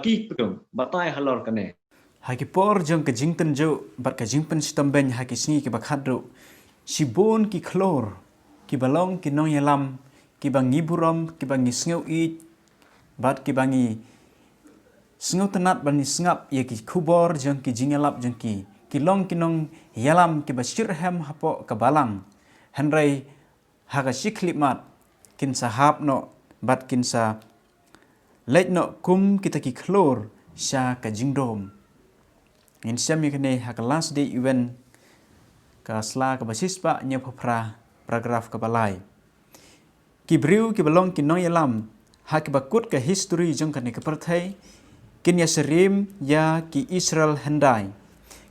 ki pdeng, batai halor kane. Ha ki por jong ka jingtynjuh bad ka jingpynshitom beiñ ha ki sngi kiba khadduh, shibun ki khlur, kiba long ki nongïalam, kiba ngi burom, kiba ngi sngew ïeit, bad kiba ngi sngewtynnad ban ngi sngap ïa ki khubor jong ki jingïalap jong ki, ki long ki nongïalam kiba shitrhem hapoh ka balang. Hynrei ha ka shi khyllipmat kin sa hap noh bad kin sa leit noh kum kita ki khlur sha ka jingdum. Ngin shem ïa kane ha ka Last Day Event, ka sla kaba shispah hynñiewphew phra, paragraph kaba lai. Ki briew kiba long ki nongïalam ha kaba kut ka history jong kane ka pyrthei kin ïasyriem ïa ki Israel hyndai.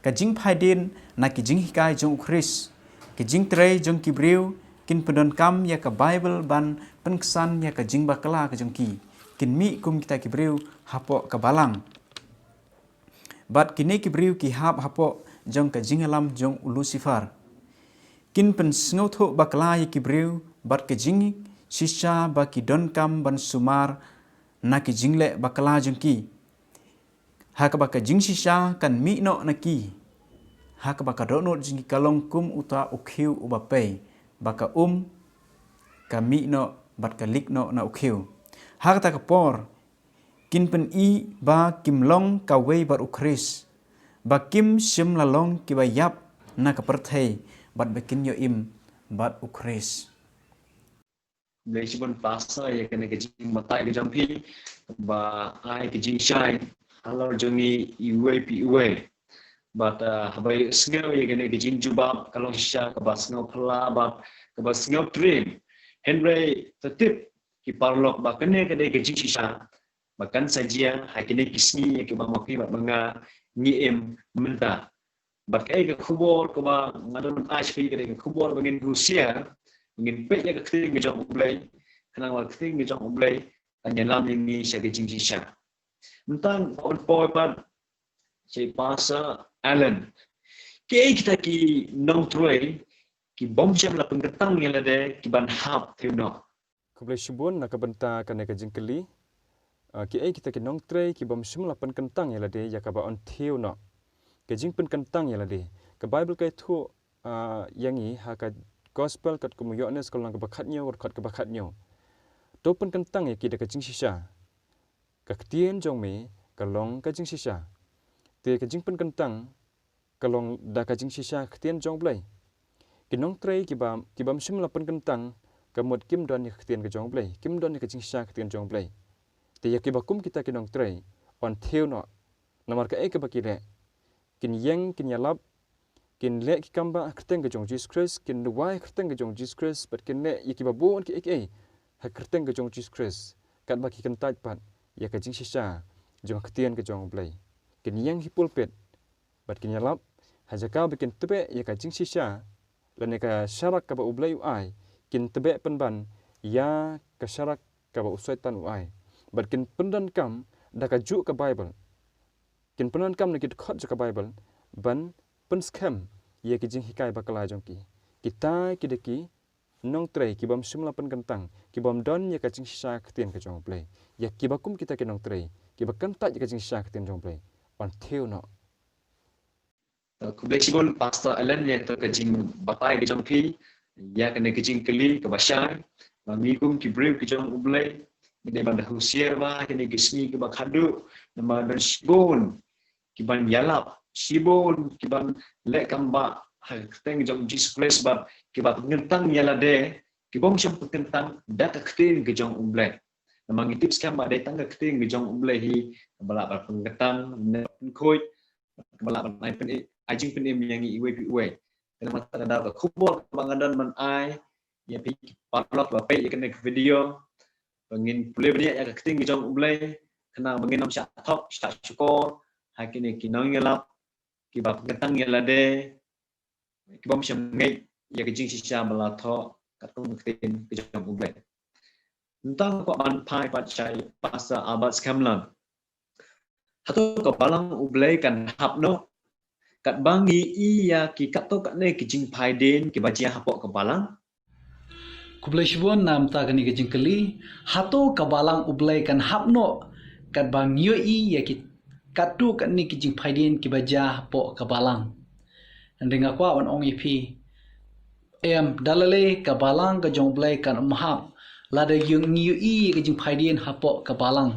Ka jingphaidien na ki jinghikai jong U Khrist, ki jingtrei jong ki briew kin pyndonkam ïa ka Baibl ban pynksan ïa ka jingbakla ka jong ki. Kin mih kum kita ki briew hapoh ka balang. Bad kine ki briew ki hap hapoh jong ka jingïalam jong u Lucifer. Kin pynsngewthuh bakla ïa ki briew bad ka jingshisha ba ki donkam ban sumar na ki jingleh bakla jong ki. Ha kaba ka jingshisha kan mih noh na ki, ha kaba ka dohnud jong ki ka long kum uta u khiew uba pei, ba ka um ka mih noh bad ka leak noh na u khiew. Ha kata ka por kin pyni ba kim long kawei bad U Khrist, ba kim shym la long kiba ïap na ka pyrthei, bad ba kin ïoh im bad U Khrist. Khublei shibun Pastor ïa kane ka jingbatai ka jong phi, ba ai ka jingshai halor jong ngi iwei pa iwei. Bad, ah, haba ïohsngew ïa kane ka jingjubab, ka long shisha kaba sngewphylla bad kaba sngewtriem. Hynrei to tip ki paralok ba kane ka dei ka jingshisha ba kan sa jia ha kine ki sngi ïa kiba ma phi bad ma nga ngi im mynta. Bad kaei ka khubor kaba nga don ai sha phi, ka dei ka khubor ba ngin husiar, ba ngin peit ïa ka ktien ka jong U Blei, khnang ba ka ktien ka jong U Blei kan ïalam ïa ngi sha ka jingshisha. Mynta ngan poi pat sha i Pastor Alan. Kiei kita ki nongtrei ki bym shym la pynkyntang ïa lade ki ban hap thew noh? Khublei shibun na ka bynta kane ka jingkylli. Ah, kiei kita ki nongtrei ki bym shym la pynkyntang ïa lade ïa kaba yn thew noh? Ka jingpynkyntang ïa lade, ka Baibl ka ïathuh, ah, ïa ngi ha ka Gospel katkum u Ïoannis ka lynnong kaba khathynñiew, dkhot kaba khathynñiew. To pynkyntang ïa ki da ka jingshisha. Ka ktien jong me ka long ka jingshisha. Te ka jingpynkyntang ka long da ka jingshisha ka ktien jong U Blei. Ki nongtrei kiba, ki bym shym la pynkyntang, ka mut kim don ïa ka ktien ka jong U Blei, kim don ïa ka jingshisha ka ktien jong U Blei. Te ïa kiba kum kita ki nongtrei yn thew noh. Namar kaei kaba ki leh? Kin ïeng, kin ïalap, kin leh ki kambah ha ka kyrteng ka jong U Jisu Khrist, kin duwai ha ka kyrteng ka jong U Jisu Khrist, bad kin leh ïa kiba bun kiei kiei ha ka kyrteng ka jong U Jisu Khrist, katba ki kyntait pat ïa ka jingshisha jong ka ktien ka jong U Blei. Kin ïeng ha ki pulpit bad kin ïalap, ha jaka ba kin tbeh ïa ka jingshisha lane ka sharak kaba U Blei u ai, kin tbeh pynban ïa ka sharak kaba u Soitan u ai. Bad kin pyndonkam da kajuh ka Baibl, kin pyndonkam na ki dkhot jong ka Baibl ban pynskhem ïa ki jinghikai bakla jong ki. Kita ki dei ki nongtrei ki bym shym la pynkyntang, ki bym don ïa ka jingshisha ka ktien ka jong U Blei. Ïa kiba kum kita ki nongtrei kiba kyntait ïa ka jingshisha ka ktien jong U Blei, yn thew noh. Khublei shibun Pastor Alan ïa kata ka jingbatai ka jong phi ïa kane ka jingkylli kaba shai. Ba ngi kum ki briew ki jong U Blei, ngi dei ban da husiar bha ha kine ki sngi kiba khadduh, namar don shibun ki ban ïalap, shibun ki ban leh kambah ha ka kyrteng jong U Jisu Khrist bad ki ban pynkyntang ïa lade, Ki bym shym pynkyntang da ka ktien ka jong U Blei. Namar ngi tip skhem ba dei tang ka ktien ka jong U Blei hi kaba lah ban pynkyntang, ne pynkhuid, kaba lah ban ai pyn-i, ai jingpynim ïa ngi iwei pa iwei. Te namar kata ka daw ka khubor kaba nga don ban ai ïa phi ki paralok ba peit ïa kane ka video, ba ngin pule bniah ïa ka ktien ka jong U Blei, khnang ba ngin ym shah thok shah shukor ha kine ki nongïalap kiba pynkyntang ïa lade, ki bym shym ngeit ïa ka jingshisha ba la thoh katkum ka ktien ka jong U Blei. Nangta nga kwah ban phai pat sha i Pastor Albert Scanlon. Hato ka balang U Blei kan hap noh? Katba ngi ïohi ïa ki katto katne ki jingphaidien kiba jia hapoh ka balang. Khublei shibun namar kane ka jingkylli. Hato ka balang U Blei kan hap noh? Katba ngi ïohi ïa ki katto katne ki jingphaidien kiba jia hapoh ka balang. Hynrei nga kwah ban ong ïa phi, em, da lei lei ka balang ka jong U Blei kan ym hap lada ngi ïohi ïa ki jingphaidien hapoh ka balang.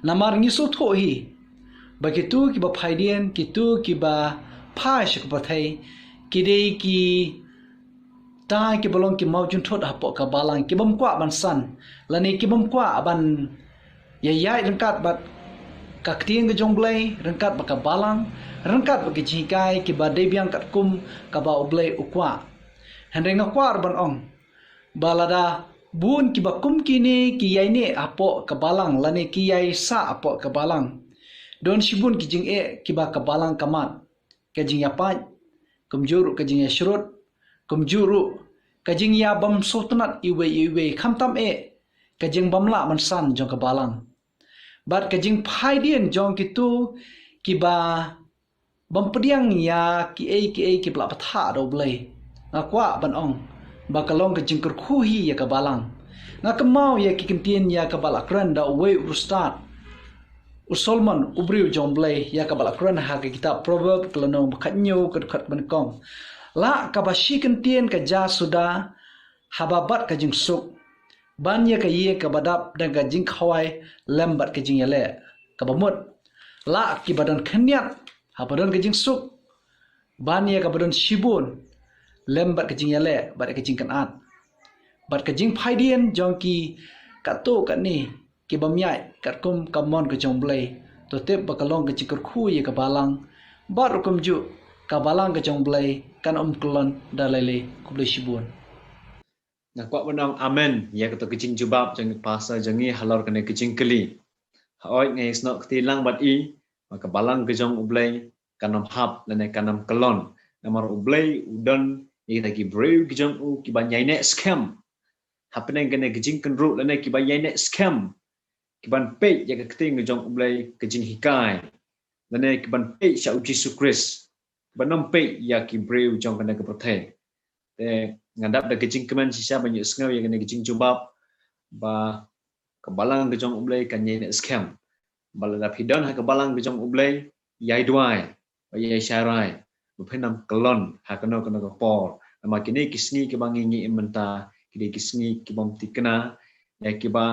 Namar ngi sngewthuh hi ba kito kiba phaidien, kito kiba phai sha ka pyrthei, ki dei kita kiba long ki mawjynthut hapoh ka balang, ki bym kwah ban san lane ki bym kwah ban ïa ïaid ryngkat bad ka ktien ka jong U Blei, ryngkat bad ka balang, ryngkat bad ki jinghikai kiba dei biang katkum kaba U Blei u kwah. Hynrei nga kwah ruh ban ong ba lada bun kiba kum kine ki ïaineh hapoh ka balang lane ki ïaisah hapoh ka balang, don shibun ki jingeh kiba ka balang ka mad. Ka jingïapait, kumjuh ruh ka jingïashrut, kumjuh ruh ka jingïabym sngewtynnat iwei ïa iwei, khamtam eh ka jingbymlah ban san jong ka balang. Bad ka jingphaidien jong kito kiba bym pdiang ïa kiei kiei kiba la bthah da U Blei, nga kwah ban ong ba ka long ka jingkyrkhu hi ïa ka balang. Nga kynmaw ïa ki kyntien ïa kaba la kren da uwei u riewstad, u Solomon, u briew jong U Blei, ïa kaba la kren ha ka kitab Proverb ka lynnong ba khathynñiew ka dkhot ba nyngkong. Lah kaba shi kyntien ka jia suda haba bad ka jingsuk, ban ïa ka ïing kaba dap da ka jingkhawai lem bad ka jingïaleh. Kaba mut, lah kiba don khyndiat haba don ka jingsuk, ban ïa kaba don shibun lem bad ka jingïaleh bad ka jingkynad. Bad ka jingphaidien jong ki katto katne ki bym ïaid katkum ka mon ka jong U Blei, to tip ba ka long ka jingkyrkhu ïa ka balang, bad ruh kumjuh ka balang ka jong U Blei kan ym kyllon da lei lei. Khublei shibun. Nga kwah ban ong amen ïa kato ka jingjubab jong i pastor jong ngi halor kane ka jingkylli. Hooid, nga ïasnoh kti lang bad i ba ka balang ka jong U Blei kan ym hap lane kan ym kyllon. Namar U Blei u don ïa kita ki briew ki jong u kiban ïaineh skhem hapdeng kane ka jingkynruh lane kiban ïaineh skhem, kiban peit ïa ka ktien ka jong U Blei, ka jinghikai, lane kiban peit sha U Jisu Khrist, kiban ym peit ïa ki briew jong kane ka pyrthei. Te nga dap da ka jingkmen shisha ban ïohsngew ïa kane ka jingjubab ba ka balang ka jong U Blei kan ïaineh skhem. Ba lada phi don ha ka balang ka jong U Blei, ïai duwai bad ïai sharai ba phin ym kyllon ha kano kano ka por. Namar kine ki sngi kiba ngi ngi im mynta ki dei ki sngi ki bym thikna, ïa kiba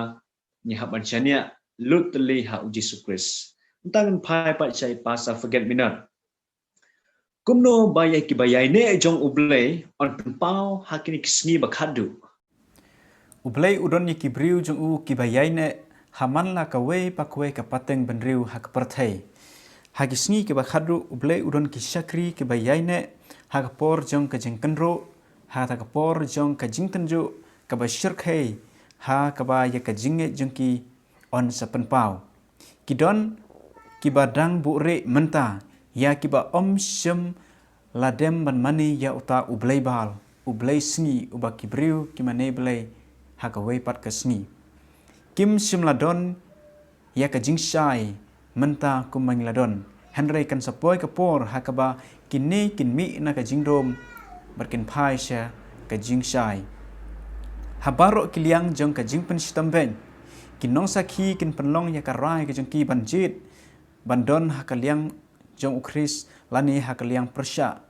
ngi hap ban shaniah lut tylli ha U Jisu Khrist. Nangta ngan phai pat sha i pastor Forget Me Not. Kumno ba ïa kiba ïaineh jong U Blei yn pynpaw ha kine ki sngi ba khatduh? U Blei u don ïa ki briew jong u kiba ïaineh ha man la kawei pa kawei ka pateng bynriew ha ka pyrthei. Ha ki sngi kiba khatduh U Blei u don ki shakri kiba ïaineh ha ka por jong ka jingkynruh, ha kata ka por jong ka jingtynjuh kaba shyrkhei, ha kaba ïa ka jingngeit jong ki yn sa pynpaw. Ki don kiba dang buhrieh mynta, ïa kiba ym shym la dem ban mane ïa uta u blei Baal, u blei sngi uba ki briew ki mane blei ha kawei pat ka sngi. Kim shym la don ïa ka jingshai mynta kumba ngi la don. Hynrei kan sa poi ka por ha kaba kine kin mih na ka jingdum bad kin phai sha ka jingshai. Ha baroh ki liang jong ka jingpynshitom beiñ, ki nongsakhi kin pynlong ïa ka rai ka jong ki ban jied ban don ha ka liang jong U Khrist lane ha ka liang pyrshah.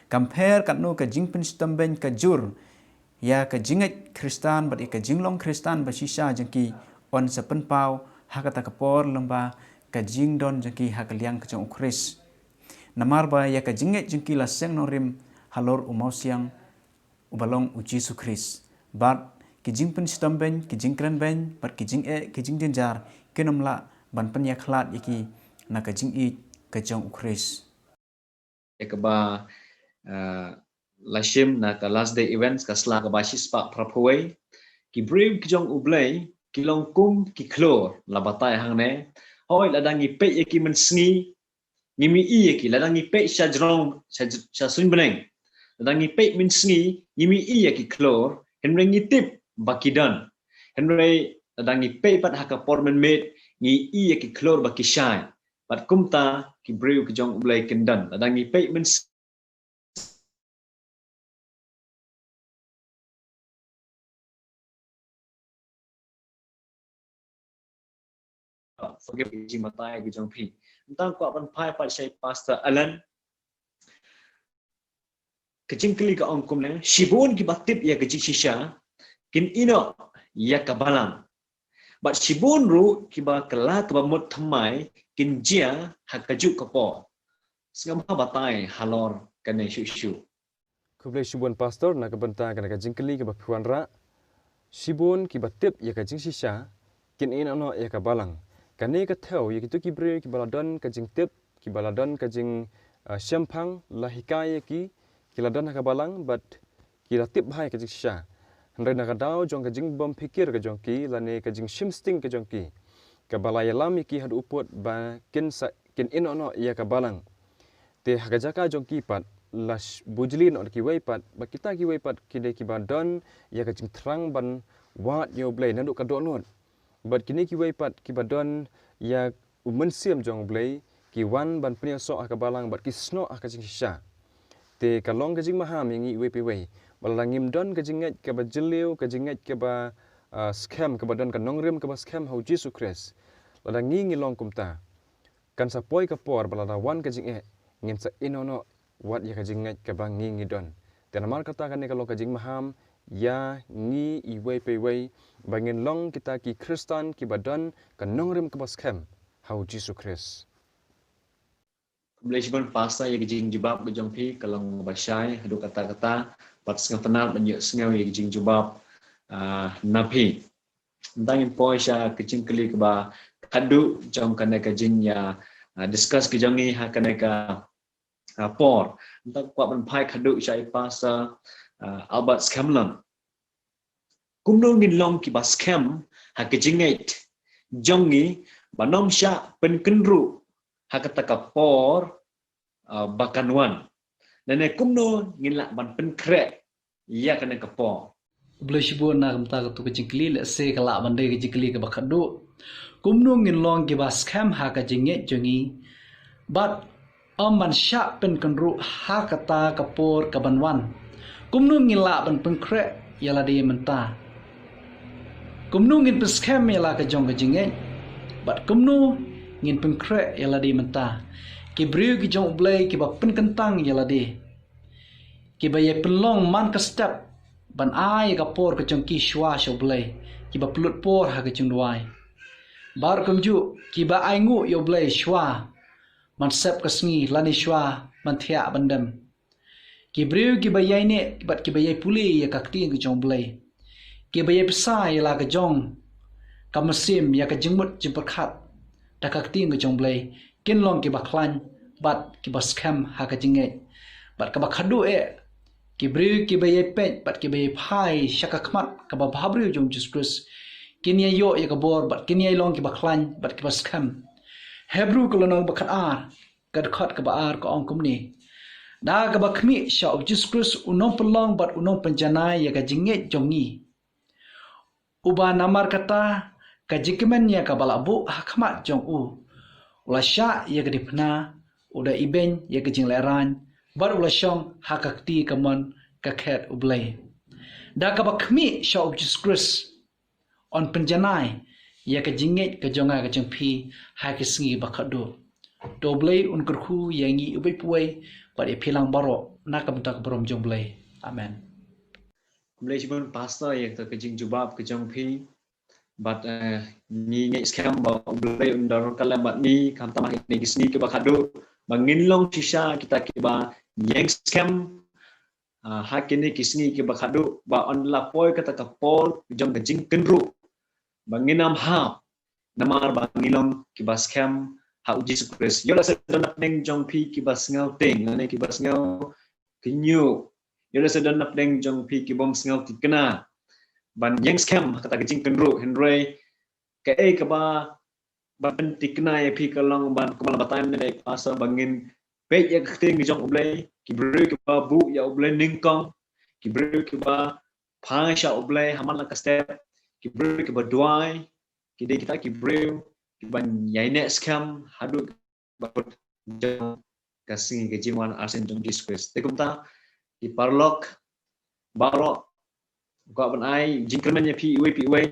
Kam pher katno ka jingpynshitom beiñ ka jur, ïa ka jingngeit Khristan bad ïa ka jinglong Khristan ba shisha jong ki yn sa pynpaw ha kata ka por lyngba ka jingdon jong ki ha ka liang ka jong U Khrist. Namar ba ïa ka jingngeit jong ki la seng nongrim halor u mawsiang uba long U Jisu Khrist. Bad ki jingpynshitom beiñ, ki jingkren beiñ, bad ki jingeh, ki jingjynjar, kin ym lah ban pynïakhlad ïa ki na ka jingïeit ka jong u Khrist. Ïa kaba, ah, la shim na ka Last Day Events, ka sla kaba shispah phraphew wei. Ki briew ki jong U Blei ki long kum ki khlur, la batai hangne. Hooid, lada ngi peit ïa ki mynsngi, ngim ïohi ïa ki. Lada ngi peit sha jrong, sha, sha suiñ bneng, lada ngi peit mynsngi, ngim ïohi ïa ki khlur. Hynrei ngi tip ba ki don. Hynrei lada ngi peit pat ha ka por mynmiet, ngi ïohi ïa ki khlur ba ki shai. Bad kumta ki briew ki jong U Blei kin don. Lada ngi peit mynsngi, forgive, ki jingbatai ki jong phi. Mynta kwah ban phai pat sha i Pastor Alan. Ka jingkylli ka ong kumne, shibun kiba tip ïa ka jingshisha kin ïehnoh ïa ka balang. Bad shibun ruh kiba kylla kaba mut thymmai kin jia ha kajuh ka por. Sngap, ha batai halor kane shuh shuh. Khublei shibun Pastor na ka bynta kane ka jingkylli kaba phi wanrah. Shibun kiba tip ïa ka jingshisha kin ïehnoh noh ïa ka balang. Kane ka thew ïa kito ki briew kiba la don ka jingtip, kiba la don ka jing, ah, shemphang, la hikai ïa ki, ki la don ha ka balang, bad ki la tip bha ïa ka jingshisha. Hynrei na ka daw jong ka jingbym phikir ka jong ki, lane ka jingshim sting ka jong ki, kaba la ïalam ïa ki haduh u pud ba kin sa, kin ïehnoh noh ïa ka balang. Te ha ka jaka jong ki pat, la sh-, bujli noh da kiwei pat, ba kita kiwei pat ki dei kiba don ïa ka jingthrang ban wad ïa U Blei naduh ka dohnud. Bad kine kiwei pat kiba don ïa u Mynsiem jong U Blei, ki wan ban pynïasoh ha ka balang bad ki snoh ha ka jingshisha. Te ka long ka jingmaham ïa ngi iwei pa iwei, ba lada ngim don ka jingngeit kaba jylliew, ka jingngeit kaba, ah, skhem, kaba don ka nongrim kaba skhem ha U Jisu Khrist, lada ngi ngi long kumta, kan sa poi ka por ba lada wan ka jingeh, ngin sa ïehnoh noh wat ïa ka jingngeit kaba ngi ngi don. Te namar kata kane ka long ka jingmaham ïa ngi iwei pa iwei, ba ngin long kita ki Khristan kiba don ka nongrim kaba skhem ha U Jisu Khrist. Khublei shibun Pastor ïa ka jingjubab ka jong phi, ka long ba shai haduh katta katta, bad sngewtynnat ban ïohsngew ïa ka jingjubab, ah, na phi. Mynta ngin poi sha ka jingkylli kaba khadduh jong kane ka jingïa, ah, discuss ka jong ngi ha kane ka, ah, por. Mynta kwah ban phai khadduh sha i Pastor, ah, Albert Scanlon. Kumno ngin long kiba skhem ha ka jingngeit jong ngi ban ym shah pynkynruh ha kata ka por, ah, ba kan wan? Lane kumno ngin lah ban pynkhreh ïa kane ka por? Khublei shibun na kumta katu ka jingkylli, lehse ka lah ban dei ka jingkylli kaba khadduh. Kumno ngin long kiba skhem ha ka jingngeit jong ngi bad ym ban shah pynkynruh ha kata ka por kaban wan? Kumno ngin lah ban pynkhreh ïa lade mynta? Kumno ngin pynskhem ïa la ka jong ka jingngeit bad kumno ngin pynkhreh ïa lade mynta? Ki briew ki jong U Blei kiba pynkyntang ïa lade, kiba ïai pynlong man ka step ban ai ïa ka por ka jong ki shuwa sha U Blei, kiba pynlut por ha ka jingduwai. Bad kumjuh kiba ainguh ïa U Blei shuwa ban sep ka sngi lane shuwa ban thiah ban dem. Ki briew kiba ïaineh bad kiba ïai pule ïa ka ktien ka jong U Blei, kiba ïai pynshai ïa la ka jong ka mynsiem ïa ka jingmut jingpyrkhat da ka ktien ka jong U Blei, kin long kiba khlaiñ bad kiba skhem ha ka jingngeit. Bad kaba khadduh eh, ki briew kiba ïai peit bad kiba ïai phai sha ka khmat kaba bhabriew jong U Jisu Khrist, kin ïai ïoh ïa ka bor bad kin ïai long kiba khlaiñ bad kiba skhem. Hebru ka lynnong ba khatar, ka dkhot kaba ar ka ong kumne: Da kaba khmih sha U Jisu Khrist u nongpynlong bad u nongpynjanai ïa ka jingngeit jong ngi, uba namar kata ka jingkmen ïa kaba la buh ha khmat jong u, u la shah ïa ka diengphna, u da ibeiñ ïa ka jinglehrain, bad u la shong ha ka kti kamon ka khet U Blei. Da kaba khmih sha U Jisu Khrist un pynjanai ïa ka jingngeit ka jong nga ka jong phi ha ki sngi ba khadduh. To U Blei un kyrkhu ïa ngi iwei pa iwei bad ïa phi lang baroh na ka bynta ka burom jong U Blei. Amen. Khublei shibun Pastor ïa ka jingjubab ka jong phi. Bad, eh, ngi ngeit skhem ba U Blei un don ryngkat lem bad ngi, khamtam ha kine ki sngi kiba khadduh, ba ngin long shisha kita kiba ïeng skhem Ah, ha kine ki sngi kiba khadduh ba yn la poi kata ka por jong ka jingkynruh ba ngin ym hap, namar ba ngi long kiba skhem ha U Jisu Khrist. Ïoh lehse don napdeng jong phi kiba sngew tieng lane kiba sngew kynñiuh. Ïoh lehse don napdeng jong phi kibym sngew thikna ban ïeng skhem ha kata ka jingkynruh, hynrei kaei kaba ban pynthikna ïa phi ka long ban, kumba la batai mynne da i pastor, ba ngin peit ïa ka ktien ka jong U Blei, ki briew kiba buh ïa U Blei nyngkong, ki briew kiba phai sha U Blei ha man la ka step, ki briew kiba duwai, ki dei kita ki briew kiban ïaineh skhem haduh ba kut jong ka sngi ka jingwan arsien jong Jisu Khrist. Te kumta, ki paralok baroh, kwah ban ai jingkyrmen ïa phi iwei pa iwei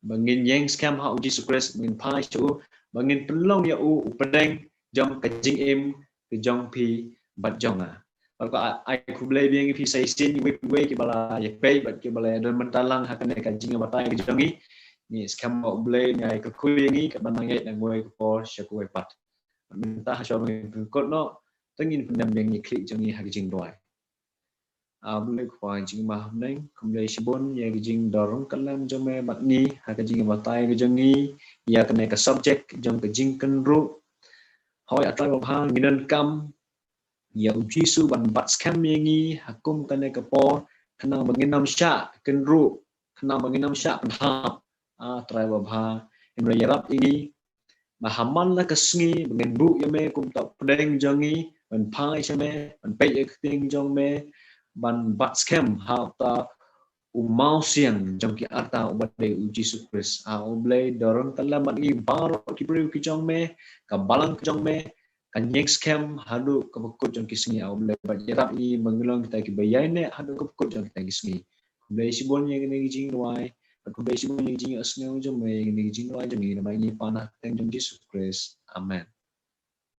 ba ngin ïeng skhem ha U Jisu Khrist, ba ngin phai sha u, ba ngin pynlong ïa u u pdeng jong ka jingim ka jong phi bad jong nga. Bad kwah ai khublei biang ïa phi sa shisien iwei pa iwei kiba la ïa peit bad kiba la ïa don mynta lang ha kane ka jingbatai ka jong ngi. Ngi skhem ba U Blei un ïa kyrkhu ïa ngi katba nang ïaid na kawei ka por sha kawei pat. Mynta hashwa ba ngin pynkut noh, to ngin pyndem biang ïa ki khlieh jong ngi ha ka jingduwai. A Blei Kpa jingma ha bneng, khublei shibun ïa ka jingdon ryngkat lem jong me bad ngi ha ka jingbatai ka jong ngi ïa kane ka subject jong ka jingkynruh. Hooid, A Trai babha, ngi donkam ïa U Jisu ban bat skhem ïa ngi ha kum kane ka por, khnang ba ngin ym shah kynruh, khnang ba ngin ym shah pynhap, A Trai babha. Hynrei ïarap ïa ngi ba ha man la ka sngi ba ngin buh ïa me kum uta u pdeng jong ngi, ban phai sha me, ban peit ïa ka ktien jong me, ban bat skhem ha uta u mawsiang jong ki arta uba dei U Jisu Khrist. A U Blei, don ryngkat lem bad ngi baroh ki briew ki jong me, ka balang ka jong me kan ïeng skhem haduh kaba kut jong ki sngi, A U Blei, bad ïarap ïa ngi ba ngin long kita kiba ïaineh haduh kaba kut jong kita ki sngi. Khublei shibun ïa kane ka jingduwai, bad khublei shibun ïa ka jingïohsngew jong me ïa kane ka jingduwai jong ngi, namar ngi pan ha ka kyrteng jong Jisu Khrist. Amen.